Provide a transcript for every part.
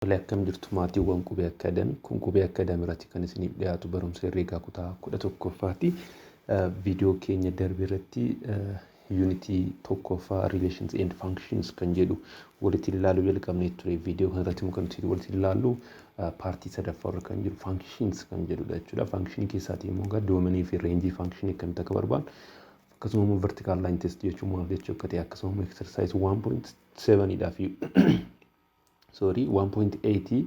Tole, akkam jirtu maatiiwwan Qubee Academy? Kun Qubee Academy irratti kan isiniif dhiyaatu barumsa herreegaa kutaa 11ffaati. Viidiyoo keenya darbe irratti yuunitii tokkoffaa Relations and Functions kan jedhu walitti ilaaluu jalqabnee ture. Viidiyoo kana irratti immoo kan nuti walitti ilaallu paartii sadaffaa irra kan jiru Functions kan jedhudha jechuudha. Functionii keessaatii immoo egaa doomanii fi reenjii functionii akkamitti akka barbaannu, akkasuma immoo vertical line test jechuun maal jechuu akka ta'e, akkasuma immoo exercise 1.7 dhaa fi, sorry, 1.8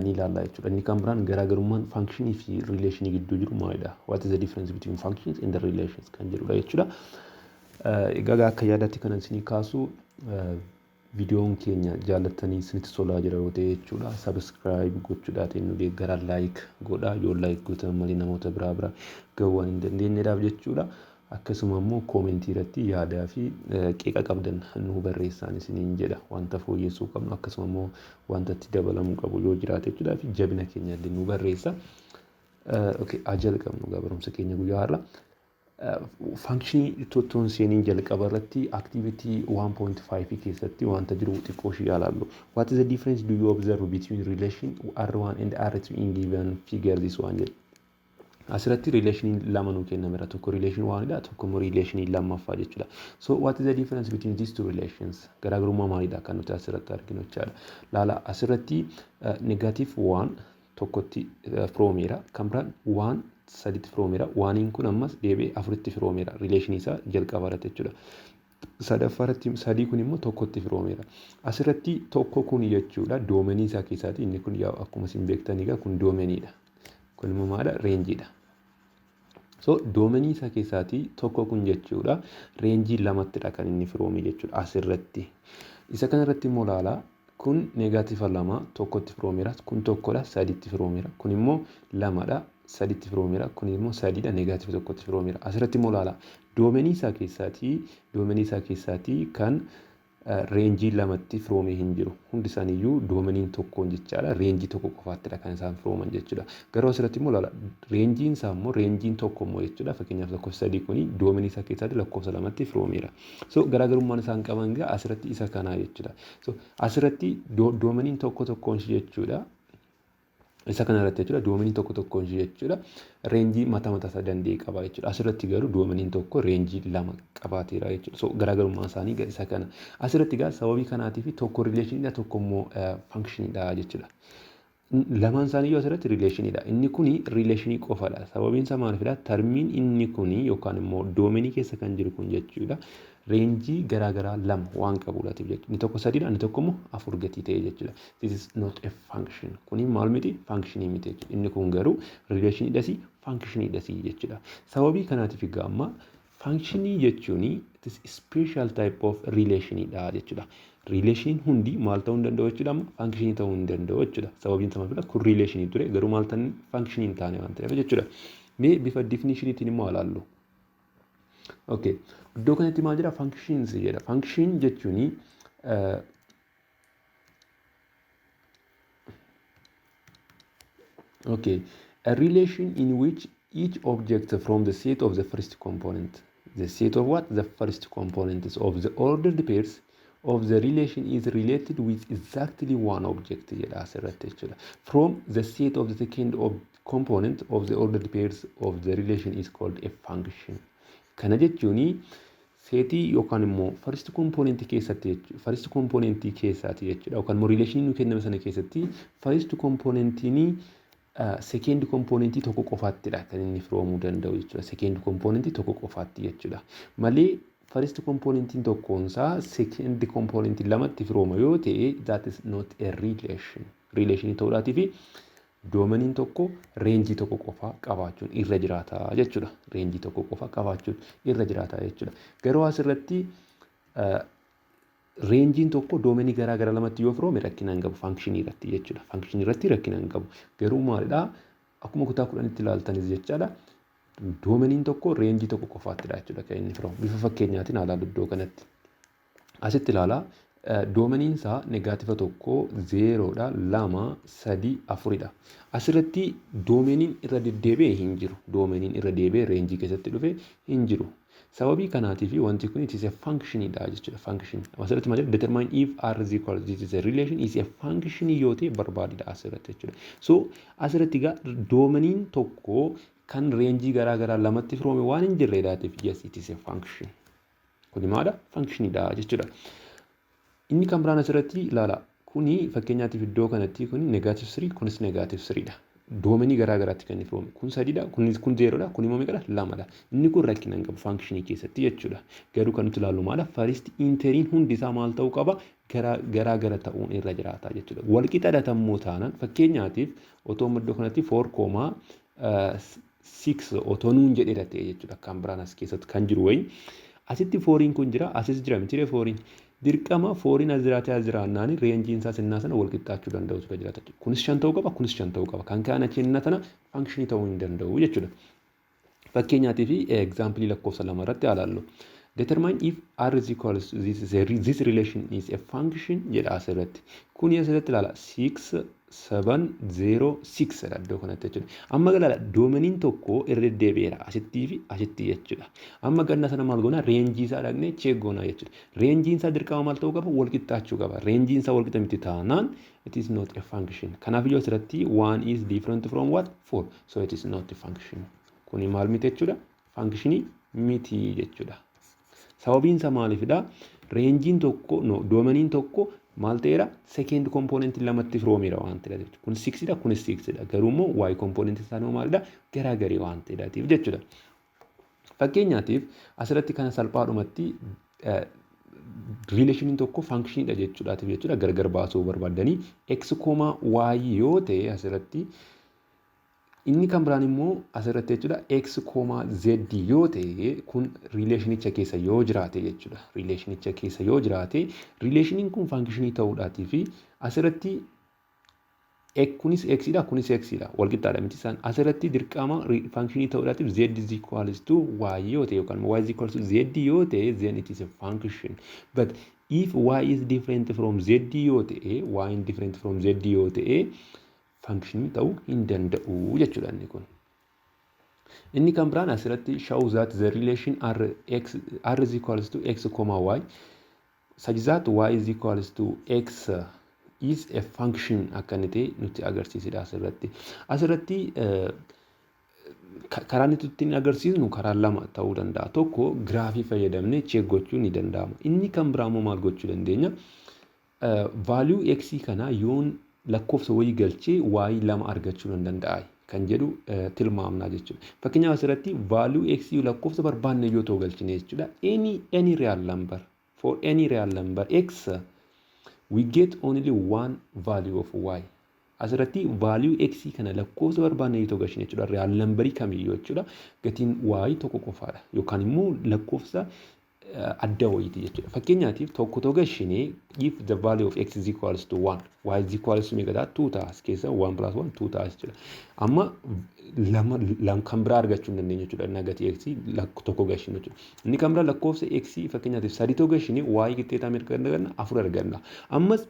ni ilaalla jechuudha. Inni kan biraan garaagarummaan functionii fi relationii gidduu jiru maalidha? What is the difference between functions and the relations kan jedhudha jechuudha. Egaa akka yaadaatti kan isinii kaasu, viidiyoon keenya jaallattanii isinitti tolaa jira yoo ta'e jechuudha. Subscribe gochuudhaatiin nu deeggaraa, like godhaa. Yoo like gootan malee namoota biraa bira gahuu waan hin dandeenyeedhaaf jechuudha. Akkasuma immoo koomentii irratti yaadaa fi qeeqa qabdan nu barreessaan isiniin jedha. Wanta fooyyessuu qabnu, akkasuma immoo wanta itti dabalamuu qabu yoo jiraate jechuudha, fi jabina keenya illee nu barreessa. Okay, haa jalqabnu egaa barumsa keenya guyyaa har'a. Faankishinii tottoon seeniin jalqaba irratti activity 1.5 keessatti wanta jiru xiqqoo ishee ilaallu. What is the difference do you observe between relation R1 and R2 in given figure this one jedha. Asirratti relationii lama nuu kennameera. Tokko relation oneidha, tokko immoo relationii lammaffaa jechuudha. So what is the difference between these two relations? Garaagarummaa maalidha kan nuti asirratti arginu jechaadha. Laala, asirratti negative 1 tokkotti firoomeera. Kan biraan 1 saditti firoomeera. Oneiin kun ammas deebi'ee afuritti firoomeera. Relationii isaa jalqabaa irratti jechuudha. Sadaffaa irratti sadii kun immoo tokkotti firoomeera. Asirratti tokko kun jechuudha doomenii isaa keessaati. Inni kun akkuma isin beektan egaa kun doomeniidha. Kun immoo maalidha? Reenjiidha. So doomenii isaa keessaatii tokko kun jechuudha reenjii lamattidha kan inni firoome jechuudha asirratti. Isa kanarratti immoo ilaalaa, kun negative lama tokkotti firoomeera, kun tokkodha, saditti firoomeera, kun immoo lamadha, saditti firoomeera, kun immoo sadiidha, negative tokkotti firoomeera. Asirratti immoo ilaalaa, doomenii isaa keessaatii kan reenjii lamatti firoomee hin jiru. Hundi isaaniiyyuu doomeniin tokkoon jechaadha. Reenjii tokko qofaattidha kan isaan firooman jechuudha. Garuu asirratti immoo ilaala, reenjiin isaa immoo, reenjiin tokko immoo jechuudha. Fakkeenyaaf lakkoofsa sadii kuni doomenii isaa keessaatti lakkoofsa lamatti firoomeera. So garaagarummaan isaan qaban egaa asirratti isa kanaa jechuudha. So asirratti doomeniin tokko tokkoon ishee jechuudha. Isa kana irratti jechuudha, doomeniin tokko tokkoon ishee jechuudha reenjii mataa mataa isaa danda'e qaba jechuudha. Asirratti garuu doomeniin tokko reenjii lama qabaateera jechuudha. So garaagarummaan isaanii isa kana. Asirratti egaa sababii kanaatiif tokko rileeshiniidha, tokko immoo fankshiniidha jechuudha. Lamaan isaanii asirratti rileeshiniidha. Inni kuni rileeshinii qofadha. Sababiin isaa maalifidha? Tarmiin inni kuni yookaan immoo doomenii keessa kan jiru kun jechuudha, reenjii garaagaraa lama waan qabuudhaatiif jechuudha. Inni tokko sadiidha, inni tokko immoo afur gatii ta'e jechuudha. This is not a function. Kuni maal miti? Functionii miti jechuudha. Inni kun garuu rileeshiniidhasi, functioniidhasi jechuudha. Sababii kanaatiif egaa amma functionii jechuun it is special type of relationidha jechuudha. Relationiin hundi maal ta'uu hin danda'u jechuudha amma? Functionii ta'uu hin danda'u jechuudha. Sababiin isaa maalidha? Kun relationii ture, garuu maal ta'an? Functionii hin taane waan ta'eef jechuudha. Mee bifa definitioniitiin immoo ilaallu. Okay. Iddoo kanatti maal jedha? Functions jedha. Function jechuun okay, a relation in which each object from the set of the first component. The set of what? The first component of the ordered pairs of the relation is related with exactly one object jedha asirratti jechuudha. From the set of the second component of the ordered pairs of the relation is called a function. Kana jechuun seetii yookaan immoo first component keessatti jechuudha. First component keessaati jechuudha. Yookaan immoo relation nu kenname sana keessatti first componentiin second component tokko qofaattidha kan inni firoomuu danda'u jechuudha. Second component tokko qofaatti jechuudha. Malee first componentiin tokkoonsaa second component lamatti firooma yoo ta'e, that is not a relation. Relation ta'uudhaatii fi doomeniin tokko reenjii tokko qofa qabaachuun irra jiraata jechuudha. Reenjii tokko qofa qabaachuun irra jiraata jechuudha. Garuu asirratti reenjiin tokko doomenii garaa gara lamatti yoo firoome rakkina hin qabu faankishinii irratti jechuudha. Faankishinii irratti rakkina hin qabu. Garuu maalidhaa? Akkuma kutaa 10tti ilaaltanis jechaadha. Doomeniin tokko reenjii tokko qofaattidha jechuudha kan inni firoomu. Bifa fakkeenyaatiin haa ilaallu iddoo kanatti. Asitti ilaalaa, doomeniin isaa negative tokko, zeeroodha, lama, sadii, afuridha. Asirratti doomeniin irra deddeebi'ee hin jiru. Doomeniin irra deebi'ee reenjii keessatti dhufe hin jiru. Sababii kanaatiif wanti kun it is a functionidha jechuudha. Function. Asirratti maal jedha? Determine if r is equal this is a relation is a function yoo ta'e barbaadidha asirratti jechuudha. So asirratti egaa domainiin tokko kan rangeii garaa garaa lamatti firoome waan hin jirreedhaatiif, yes, it is a function. Kuni maadha? Functionidha jechuudha. Inni kan biraan asirratti ilaala. Kuni fakkeenyaatiif iddoo kanatti kuni negative 3, kunis negative 3 dha. Domainii garaa garaatti kan inni firoome. Kun sadiidha, kunis kun zerodha, kun immoo meeqadha? Lamadha. Inni kun rakkina hin qabu functionii keessatti jechuudha. Garuu kan nuti ilaallu maadha? First entryiin hundi isaa maal ta'uu qaba? Garaa gara ta'uun irra jiraata jechuudha. Walqixa dhatammoo taanaan, fakkeenyaatiif otoo iddoo kanatti 4,6 otoo nuun jedheera ta'e jechuudha. Kan biraan as keessatti kan jiru wayi. Asitti fouriin kun jira, asis jira miti fouriin. Dirqama fouriin as jiraatee as jiraannaan rangeiin isaa sinnaa sana wal qixxaachuu danda'u tura jiraata. Kunis shan ta'uu qaba, kunis shan ta'uu qaba. Kan kaan achi innaa tana functionii ta'uu hin danda'u jechuudha. Fakkeenyaatii fi exampleii lakkoofsa 2 irratti haa ilaallu. Determine if r is equals to this, is a, this relation is a function jedha asirratti. Kuni asirratti ilaala, 6 7 0 6 dha iddoo kanatti jechuudha. Amma ilaala, domainiin tokko irra deddeebi'eera asittii fi asitti jechuudha. Amma ganna sana maal goona? Rangeii isaa dhaqnee check goona jechuudha. Rangeiin isaa dirqama maal ta'uu qaba? Wal qixxaachuu qaba. Rangeiin isaa wal qixa miti taanaan it is not a function. Kanaaf iyyuu asirratti one is different from what? Four. So it is not a function. Kuni maal miti jechuudha? Functionii miti jechuudha. Sababiin isaa maalifidha? Rangeiin tokko, no, domainiin tokko maal ta'eera? Second component lamatti firoomeera waan ta'eef. Kun sixidha, kunis sixidha. Garuu immoo y component isaanii maalidha? Garaagarii waan ta'eedhaatiif jechuudha. Fakkeenyaatiif asirratti kana salphaadhumatti relationiin tokko functionidha jechuudhaatiif jechuudha, gargar baasuu barbaaddanii, x comma y yoo ta'e asirratti, inni kan biraan immoo asirratti jechuudha, x comma z yoo ta'e, kun relationicha keessa yoo jiraate jechuudha. Relationicha keessa yoo jiraate relationiin kun functionii ta'uudhaatii fi asirratti kunis x dha, kunis x dha, wal qixxaadha miti isaan? Asirratti dirqama functionii ta'uudhaatiif z is equals to y yoo ta'e yookaan y is equals to z yoo ta'e, then it is a function. But if y is different from z yoo ta'e, y is different from z yoo ta'e, functionii ta'uu hin danda'u jechuudha inni kun. Inni kan biraan asirratti show that the relation r x r is equals to x comma y such that y is equals to x is a function akka inni ta'e nutti agarsiisidha asirratti. Asirratti karaa nuti ittiin agarsiisnu karaa lama ta'uu danda'a. Tokko graphii fayyadamnee check gochuu ni danda'ama. Inni kan biraa immoo maal gochuu dandeenya? Value x kana yoon lakkoofsa wayii galchee y lama argachuu nan danda'a kan jedhu tilmaamnaa jechuudha. Fakkeenyaaf asirratti value x lakkoofsa barbaanne yoo ta'u galchine jechuudha. Any real number, for any real number x, we get only one value of y. Asirratti value x kana lakkoofsa barbaanne yoo ta'u galchine jechuudha. Real numberii kamiyyuu jechuudha. Gatiin y tokko qofaadha. Yookaan immoo lakkoofsa adda wayiiti jechuudha. Fakkeenyaatiif tokko tokko galchine, if the value of x is equals to 1, y is equals to meeqa ta'a? 2 ta'a. As keessa 1 plus 1 2 ta'a jechuudha. Amma lama kan biraa argachuu hin dandeenyu jechuudha. Inni gatii x tokko galchine jechuudha. Inni kan biraa lakkoofsa x fakkeenyaatiif sadii tokko galchine, y qixxeetaa meeqa arganna? Afur arganna. Ammas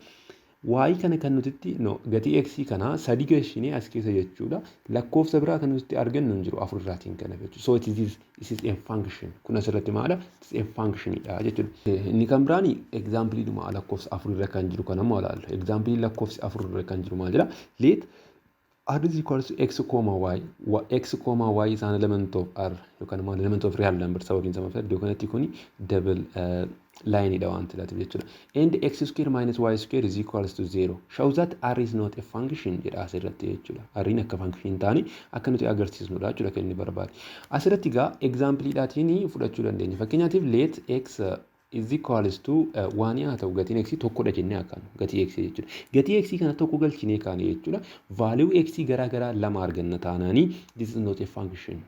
y kana kan nutitti, no, gatii x kana sadi galchine as keessa jechuudha. Lakkoofsa biraa kan nuti argannu hin jiru afur irraatiin kana jechuudha. So it is a function. Kun asirratti maala? It is a function dha jechuudha. Inni kan biraan example dhuma lakkoofsa 4 irra kan jiru kana immoo ilaallu. Example lakkoofsa 4 irra kan jiru maal jedha? Let r is equals to x comma y, x comma y is an element of r yookaan immoo element of real number. Sababiin isaa maal? Iddoo kanatti kuni double line dha waan ta'eef jechuudha. And x square minus y square is equals to 0. Show that r is not a function jedha asirratti jechuudha. R'n akka function hin taane akka nuti agarsiisnudha jechuudha kan inni barbaade. Asirratti egaa example-dhaatiin fudhachuu dandeenya. Fakkeenyaatiif let x is equals to waan haa ta'u, gatiin x tokkodha jennee akkaanu gatii x jechuudha. Gatii x kana tokko galchinee kaane jechuudha. Value x garaa garaa lama arganna taanaanii this is not a function.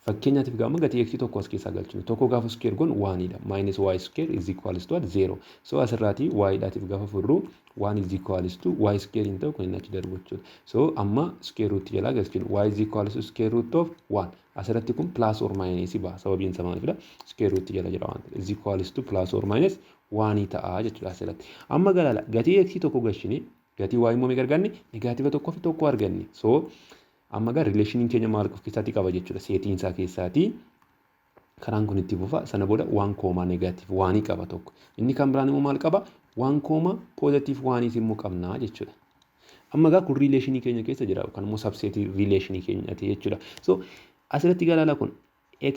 Fakkeenyaatiif gaafa gatii x tokko as keessaa galchinu, tokko gaafa square goonu onedha. Minus y square is equals to zero. So asirraati y dhaatiif gaafa furru, one is equals to y square hin ta'u, kun inni achi darbu jechuudha. So amma square root jalaa galchinu, y is equals to square root of one. Asirratti kun plus or minus ba'a. Sababiin isaa maalifidha? Square root jala jira waan ta'eef. Is equals to plus or minus one ta'a jechuudha asirratti. Amma galaala gatii x tokko galchine, gatii y immoo meeqa arganne? Negative tokkoo fi tokko arganne. So amma gaa relationiin keenya maal of keessaatii qaba jechuudha? Setiin isaa keessaatii Karaan kun itti fufa. Sana booda 1 comma negative 1 qaba tokko. Inni kan biraan immoo maal qaba? 1 comma positive 1 immoo qabnaa jechuudha. Amma egaa kun relationii keenya keessa jira yookaan immoo subsetii relationii keenyaati jechuudha. So asirratti galaala kun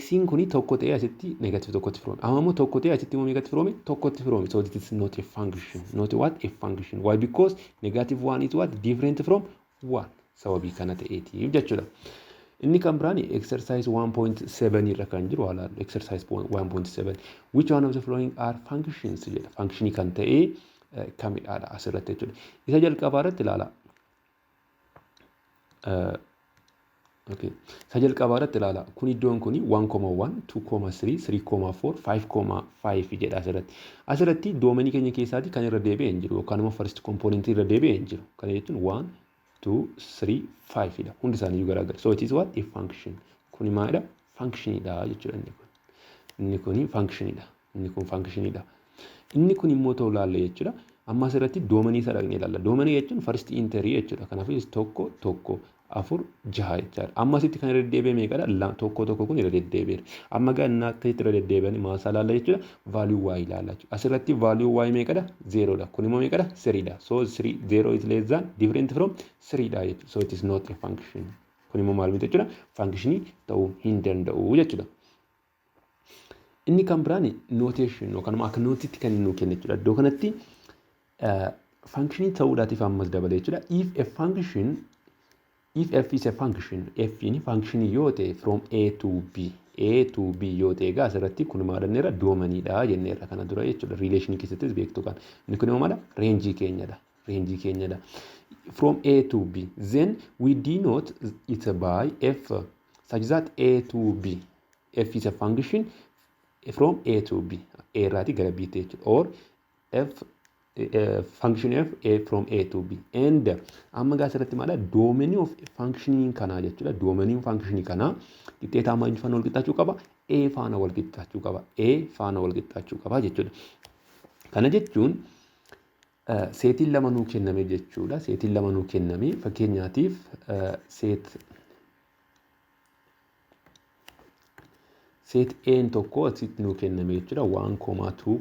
xiin kuni tokko ta'ee asitti negative tokkotti firoome. Amma immoo tokko ta'ee asitti immoo meeqatti firoome? Tokkotti firoome. So it is not a function. Not what? A function. Why? Because negative one is what? Different from one. Sababii kana ta'eetiif jechuudha. Inni kan biraan exercise 1.7 irra kan jiru haa. Exercise 1.7, which one of the following are functions jedha. Functionii kan ta'e kamidhaadha asirratti jechuudha. Isa jalqabaa irratti ilaala. Okay. Isa jalqabaa irratti ilaala. Kun iddoon kuni 1,1, 2,3, 3,4, 5,5 jedha asirratti. Asirratti domainii keenya keessaati kan irra deebi'ee hin jiru yookaan immoo first component irra deebi'ee hin jiru. Kana jechuun 1, 2, 3, 5 dha. Hundi isaaniiyyuu garaagara. So it is what? A function. Kuni maalidha? Functionidha jechuudha inni kun. Inni kuni functionidha. Inni kun functionidha. Inni kun immoo ta'uu ilaalle jechuudha. Amma asirratti domainii isaa dhaqnee ilaalla. Domainii jechuun first entry jechuudha. Kanaafuu tokko, tokko, afur, jaha jechaadha. Amma asitti kan irra deddeebi'e meeqadha? Tokko, tokko kun irra deddeebi'eera. Amma gaa inni akkasitti irra deddeebi'an maal isaa ilaalla jechuudha? Value y ilaalla jechuudha. Asirratti value y meeqadha? Zerodha. Kun immoo meeqadha? Threedha. So three, zero is less than, different from threedha jechuudha. So it is not a function. Kun immoo maal miti jechuudha? Functionii ta'uu hin danda'u jechuudha. Inni kan biraan notation yookaan immoo akka noteitti kan inni nuu kennu jechuudha. Iddoo kanatti functionii ta'uudhaatiif ammas dabalee jechuudha. If f is a function, f in function yoo ta'e from a to b, a to b yoo ta'e, egaa asirratti kun maal jenneerra? Domainiidha jenneerra kana dura jechuudha. Relationii keessattis beektu kan. Inni kun immoo maala? Rangeii keenyadha. Rangeii keenyadha. From a to b, then we denote it by f such that a to b, f is a function from a to b, a irraatii gara b ta'e jechuudha, or f function f a from a to b. And amma gaa asirratti maala? Domainii of functionii kanaa jechuudha. Domainiin functionii kanaa qixxeetaa maal faana wal qixxaachuu qaba? A faana wal qixxaachuu qaba. A faana wal qixxaachuu qaba jechuudha. Kana jechuun setiin lama nuu kenname jechuudha. Setiin lama nuu kenname, fakkeenyaatiif set A'n tokko asitti nuu kenname jechuudha. 1, 2,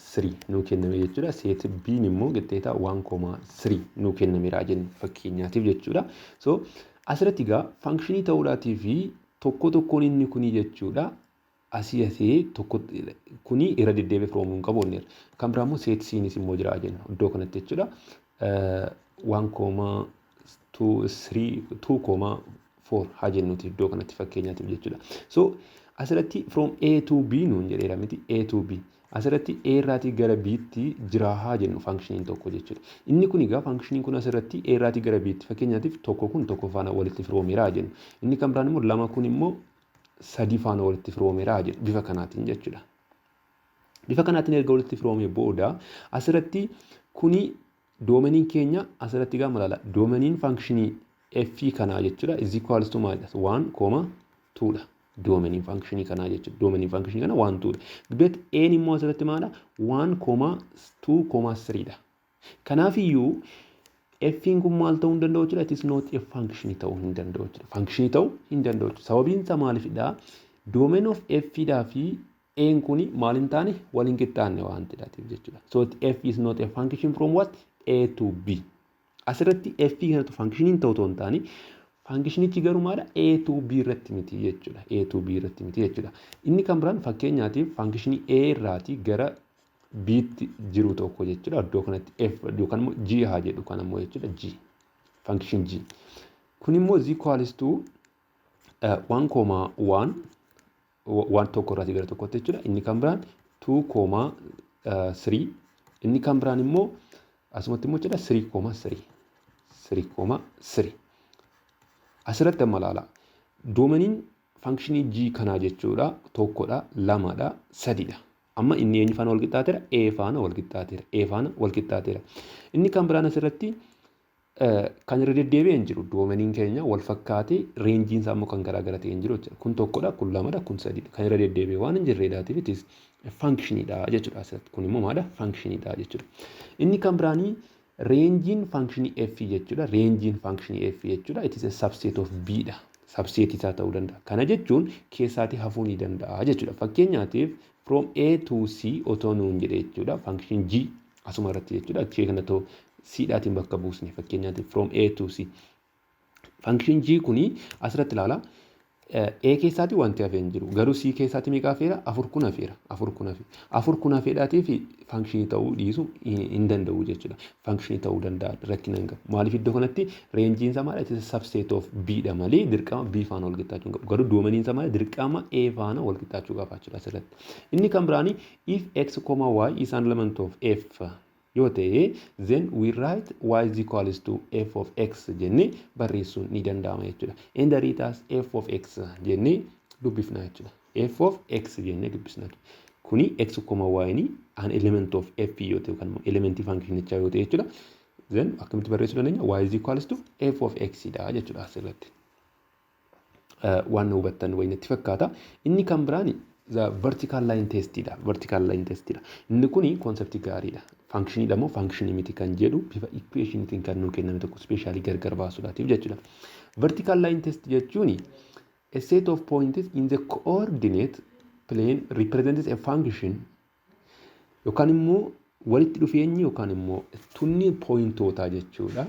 3 nuu kenname jechuudha. Set B'n immoo qixxeetaa 1, 3 nuu kennameera jennu fakkeenyaatiif jechuudha. So asirratti egaa functionii ta'uudhaatii fi tokko tokkoon inni kunii jechuudha. Asii asii tokko kuni irra deddeebi'ee firoomuu hin qabu onneera. Kan biraa immoo set C'nis immoo jira jennu iddoo kanatti jechuudha. 1, 2, 3, 2, 4 haa jennuti iddoo kanatti fakkeenyaatiif jechuudha. So asirratti from A to B nuun jedheera miti? A to B. Asirratti A irraatii gara B'tti jira haa jennu functioniin tokko jechuudha. Inni kun egaa functioniin kun asirratti A irraatii gara B'tti, fakkeenyaatiif tokko kun tokko faana walitti firoomeera haa jennu. Inni kan biraan immoo lama kun immoo sadii faana walitti firoomeera haa jennu bifa kanaatiin jechuudha. Bifa kanaatiin erga walitti firoomee booda asirratti kuni domainiin keenya asirratti gaafa ilaala. Domainiin functionii f kanaa jechuudha is equals to maalidha? 1 comma 2 dha. Domainiin functionii kanaa jechuudha. Domainiin functionii kana 1 2 dha. But A'n immoo asirratti maalidha? 1 comma 2 comma 3 dha. Kanaafiyyuu f'n kun maal ta'uu hin danda'u jechuudha? It is not a function ta'uu hin danda'u jechuudha. Functionii ta'uu hin danda'u jechuudha. Sababiin isaa maalifidha? Domain of f dhaa fi A'n kuni maal hin taane? Wal hin qixxaanne waan ta'eef jechuudha. So f is not a function from what? A to B. Asirratti f kanatu functioniin ta'u otoo hin taane, functionichi garuu maadha? A to B irratti miti jechuudha. A to B irratti miti jechuudha. Inni kan biraan fakkeenyaatiif functionii A irraatii gara B'tti jiru tokko jechuudha. Iddoo kanatti F yookaan immoo G haa jedhu kan ammoo jechuudha G. Function G. Kun immoo is equals to 1,1, waan tokko irraatii gara tokkotti jechuudha. Inni kan biraan 2,3, inni kan biraan immoo asumatti immoo jechuudha 3,3, 3,3. Asirratti amma ilaala. Domainiin functionii G kanaa jechuudha tokkodha, lamadha, sadidha. Amma inni eenyu faana wal qixxaateera? A faana wal qixxaateera. A faana wal qixxaateera. Inni kan biraan asirratti kan irra deddeebi'ee hin jiru. Domainiin keenya wal fakkaatee rangeiin isaa immoo kan garaa gara ta'e hin jiru jechuudha. Kun tokkodha, kun lamadha, kun sadidha. Kan irra deddeebi'ee waan hin jirreedhaatiif it is functioniidha jechuudha asirratti. Kun immoo maadha? Functioniidha jechuudha. Inni kan biraanii rangeiin functionii F jechuudha. Rangeiin functionii F jechuudha. It is a subset of B dha. Subsetii isaa ta'uu danda'a. Kana jechuun keessaatii hafuu ni danda'a jechuudha. Fakkeenyaatiif, from A to C otoo nuun jedhe jechuudha. Function G asuma irratti jechuudha. Ishee kana ta'u C dhaatiin bakka buusne, fakkeenyaatiif from A to C. Function G kuni asirratti ilaala. A keessaati wanti hafee hin jiru. Garuu C keessaati meeqa hafeera? Afur kun hafeera. Afur kun hafeera. Afur kun hafeedhaatii fi functionii ta'uu dhiisuu hin danda'u jechuudha. Functionii ta'uu danda'a, rakkina hin qabu. Maaliif? Iddoo kanatti rangeiin isaa maal? Subset of B dha malee dirqama B faana wal qixxaachuu hin qabu. Garuu domainiin isaa maal? Dirqama A faana wal qixxaachuu qaba jechuudha asirratti. Inni kan biraani, if x, y is an element of f yoo ta'e, then we write y is equals to f of x jennee barreessuun ni danda'ama jechuudha. And read as f of x jennee dubbifna jechuudha. F of x jennee dubbisna. Kuni x, y ni an element of f yoo ta'e yookaan immoo elementii functionichaa yoo ta'e jechuudha. Then akkamitti barreessuu dandeenya? Y is equals to f of x dha jechuudha asirratti. Waan hubattan wayii natti fakkaata. Inni kan biraani the vertical line testidha. Vertical line testidha. Inni kuni conceptii gaariidha. Functioniidha moo functionii miti kan jedhu bifa equationitiin kan nuu kenname tokko specialii gargar baasuudhaatiif jechuudha. Vertical line test jechuun a set of points in the coordinate plane represents a function yookaan immoo walitti dhufeenyi yookaan immoo tunni pointootaa jechuudha.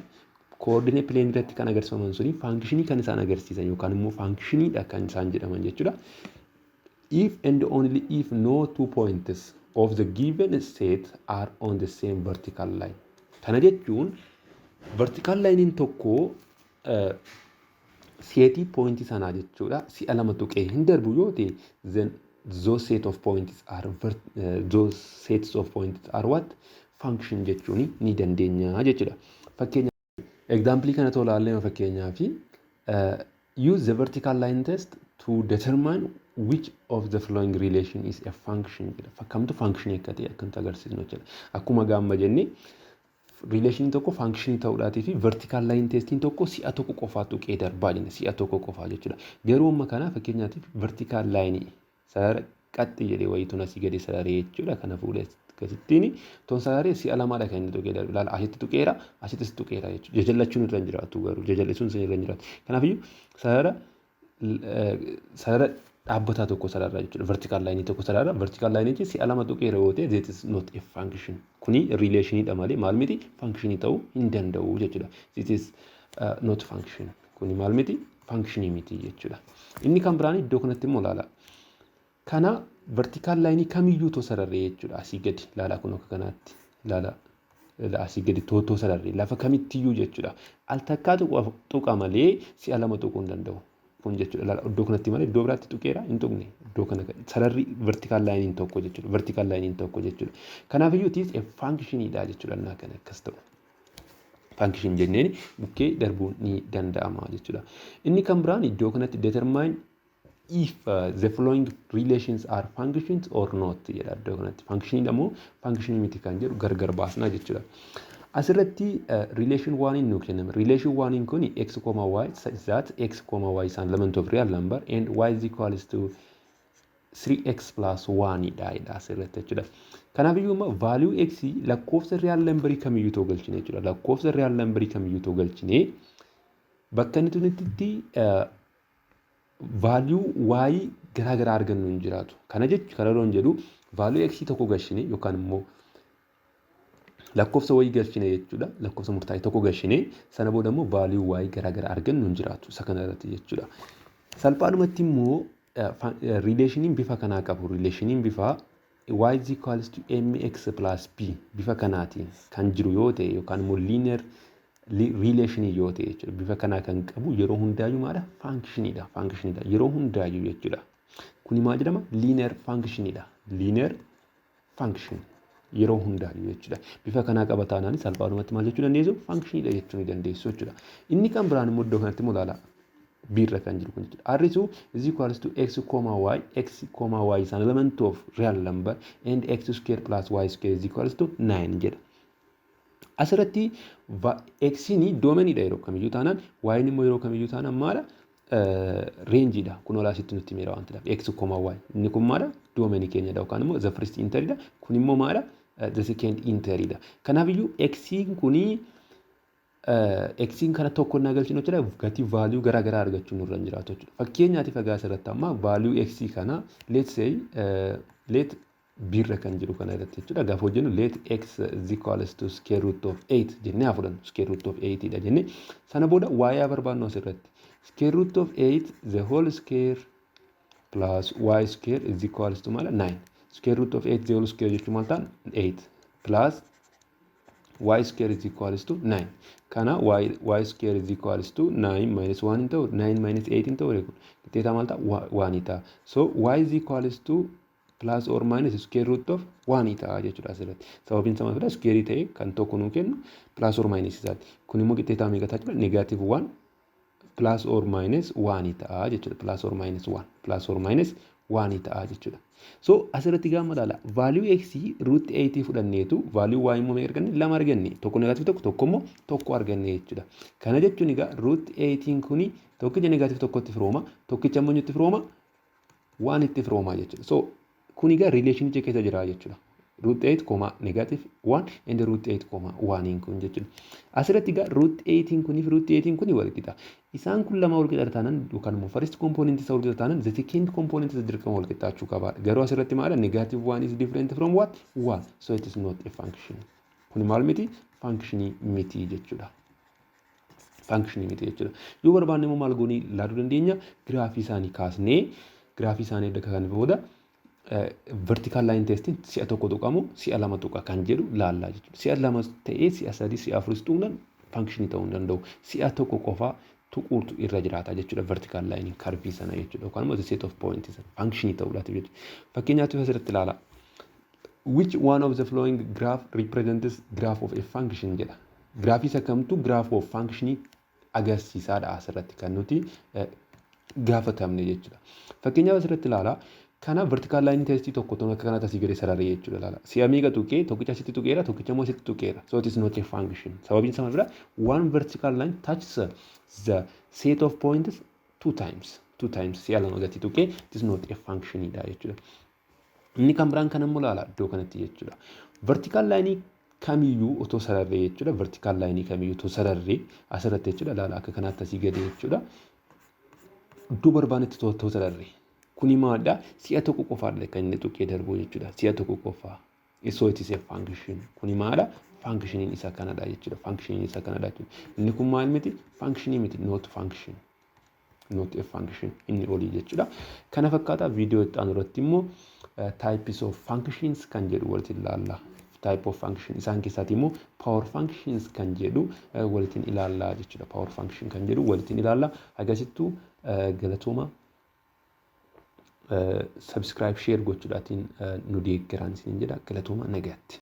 Coordinate plane irratti kan agarsiifaman suni functionii kan isaan agarsiisan yookaan immoo functioniidha kan isaan jedhaman jechuudha. If and only if no two points of the given set are on the same vertical line. Kana jechuun vertical line tokko setii pointii sanaa jechuudha, si'a lama tuqee hin darbu yoo ta'e, then those sets of points are what? Function jechuun ni dandeenya jechuudha. Fakkeenya example kana too ilaallee, fakkeenyaa fi use the vertical line test to determine which of the following relation is a function jedha. Kamtu function akka ta'e akkamitti agarsiisnu jechuudha. Akkuma gaamma jennee, relationii tokko functionii ta'uudhaatii fi vertical line testiin tokko si'a tokko qofaa tuqee darbaa jenna, si'a tokko qofaa jechuudha. Garuu amma kana fakkeenyaatiif vertical line sarara qaxxi jedhee wayiituun asii gadi sararee jechuudha. Kana fuudhee akkasittiin toon sararee si'a lamaadha kan inni tuqee darbu. Ilaala, asitti tuqeera, asittis tuqeera jechuudha. Jajallachuun irra hin jiraatu, garuu jajallisuun irra hin jiraatu. Kanaafiyyuu sarara dhaabbataa tokko sarara jechuudha. Vertical line tokko sarara. Vertical line si'a lama tuqeera yoo ta'e, that is not a function. Kuni relationiidha malee maal miti? Functionii ta'uu hin danda'u jechuudha. This is not function. Kuni maal miti? Functionii miti jechuudha. Inni kan biraan iddoo kanatti immoo ilaala. Kana vertical line kamiyyuu too sararree jechuudha. Asii gadi ilaala, kun akka kanaatti ilaala. Asii gadi tootoo sararree lafa kamittiyyuu jechuudha. Al takkaa tuqa malee si'a lama tuquu hin danda'u. Kun jechuudha. Ilaala, iddoo kanatti malee iddoo biraatti tuqeera? Hin tuqne. Iddoo kana sararri vertical lineiin tokko jechuudha. Vertical lineiin tokko jechuudha. Kanaafiyyuu it is a functioniidha jechuudha innaa kana akkas ta'u. Function jenneen bukkee darbuun ni danda'ama jechuudha. Inni kan biraan iddoo kanatti determine if the following relations are functions or not jedha iddoo kanatti. Functioniidha moo functionii miti kan jedhu gargar baasna jechuudha. Asirratti relation oneiin nu kenname. Relation oneiin kun x, y such that x, y is an element of real number and y is equals to 3x plus 1 dha jedha asirratti jechuudha. Kanaafiyyuu immoo value x lakkoofsa real numberii kamiyyuu ta'uu galchine jechuudha. Lakkoofsa real numberii kamiyyuu ta'uu galchine, bakka inni tunitti value y garaa garaa argannu hin jiraatu. Kana jechuun, kana yeroo jedhu, value x tokko galchine yookaan immoo lakkoofsa wayii galchine jechuudha. Lakkoofsa murtaa'e tokko galchine, sana booda immoo value y garaa garaa argannu hin jiraatu isa kana irratti jechuudha. Salphaadhumatti immoo relationiin bifa kanaa qabu, relationiin bifa y is equals to mx plus b bifa kanaatiin kan jiru yoo ta'e yookaan immoo linear relationii yoo ta'e jechuudha. Bifa kanaa kan qabu yeroo hundaayyuu maadha? Functioniidha. Functioniidha yeroo hundaayyuu jechuudha. Kuni maal jedhama? Linear functioniidha. Linear function yeroo hundaayyuu jechuudha. Bifa kanaa qaba taanaan salphaadhumatti maal jechuu dandeessu? Functioniidha jechuu ni dandeessu jechuudha. Inni kan biraan immoo iddoo kanatti immoo ilaala. B irra kan jiru kun jechuudha. R2 is equals to x comma y, x comma y is an element of real number and x square plus y square is equals to 9 jedha. Asirratti x'n domainiidha yeroo kamiyyuu taanaan, y'n immoo yeroo kamiyyuu taanaan maala? Rangeiidha. Kun olaa asitti nutti himeera waan ta'eef, x comma y. Inni kun maala? Domainii keenyadha yookaan immoo the first entryidha. Kun immoo maala? The second entryidha. Kanaafiyyuu x'n kunii Xiin kana tokko naa galchinu jechuudha, gatii value garaa garaa argachuu nurra hin jiraatu jechuudha. Fakkeenyaatiif egaa asirratti amma value x kana, let's say, let biirra kan jiru kana irratti jechuudha. Gaafa hojjennu, let x is equals to square root of 8 jennee haa fudhannu. Square root of 8 dha jennee, sana booda y haa barbaannu asirratti. Square root of 8 the whole square plus y square is equals to maal? 9. Square root of 8 the whole square jechuun maal ta'a? 8 plus y square is equals to 9. Kana y square is equals to 9 minus 1 hin ta'u, 9 minus 8 hin ta'u kun qixxeetaa maal ta'a? 1 ta'a. So y is equals to plus or minus square root of 1 ta'a jechuudha asirratti. Sababiin isaa maal? Square ta'e kan tokko nuu kennu plus or minus isaati. Kun immoo qixxeetaa meeqa ta'a jechuudha? Negative 1 plus or minus 1 ta'a jechuudha. Plus or minus 1, plus or minus 1 ta'a jechuudha. So asirratti gaafa ilaala, value x root 8 fudhanneetu value y immoo meeqa arganne? Lama arganne. Tokko negative tokko, tokko immoo tokko arganne jechuudha. Kana jechuun egaa root 8 kuni tokkicha negative tokkotti firooma, tokkicha immoo itti firooma, waan itti firooma jechuudha. So kun egaa relationicha keessa jira jechuudha. Root 8 comma negative 1 and root 8 comma 1 kun jechuudha. Asirratti egaa root 8 kunii fi root 8 kuni wal qixa. Isaan kun lama wal qixa taanaan, yookaan immoo first component isa wal qixa taanaan, the second component isa dirqama wal qixxaachuu qaba. Garuu asirratti maala? Negative 1 is different from what? 1. So it is not a function. Kun maal miti? Functionii miti jechuudha. Functionii miti jechuudha. Yoo barbaanne immoo maal goonii ilaaluu dandeenya? Giraafii isaanii kaasnee, giraafii isaanii erga kan booda vertical line testiin si'a tokko tuqamu, si'a lama tuqa kan jedhu laallaa jechuudha. Si'a lama ta'ee, si'a sadii, si'a afuris tuqnaan functionii ta'uu hin danda'u. Si'a tokko qofaa tuquutu irra jiraata jechuudha vertical line curve sana jechuudha, yookaan immoo the set of points sana functionii ta'uudhaaf jechuudha. Fakkeenyaaf asirratti ilaala. "Which one of the following graph represents graph of a function?" jedha. Giraafii isa kamtu graph of functionii agarsiisaadha asirratti kan nuti gaafatamne jechuudha. Fakkeenyaaf asirratti ilaala. Kana vertical line testii tokko tokko akka kanatti asii gadi sararee jechuudha ilaala. Si'a meeqa tuqee? Tokkicha asitti tuqeera, tokkicha immoo asitti tuqeera. So it is not a function. Sababiin isaa maal? One vertical line touches the set of points two times. Two times, si'a lama gati tuqee, it is not a function dha jechuudha. Inni kan biraan kan immoo ilaala iddoo kanatti jechuudha. Vertical line kamiyyuu otoo sararree jechuudha. Vertical line kamiyyuu otoo sararree asirratti jechuudha, ilaala, akka kanaatti asii gadi jechuudha. Iddoo barbaannetti otoo sararree. Kuni maalidha? Si'a tokko qofaadha kan inni tuqee darbu jechuudha. Si'a tokko qofaa. So it is a function. Kuni maalidha? Functioniin isa kanadha jechuudha. Functioniin isa kanadha jechuudha. Inni kun maal miti? Functionii miti. Not function. Not a function inni olii jechuudha. Kana fakkaata. Viidiyoo itti aanu irratti immoo types of functions kan jedhu walitti ilaalla. Type of function isaan keessaati immoo power functions kan jedhu walitti ilaalla jechuudha. Power function kan jedhu walitti ilaalla. Agasittuu galatooma. Subscribe, share gochuudhaatiin nu deeggaraan isiniin jedha. Galatooma, nagaatti.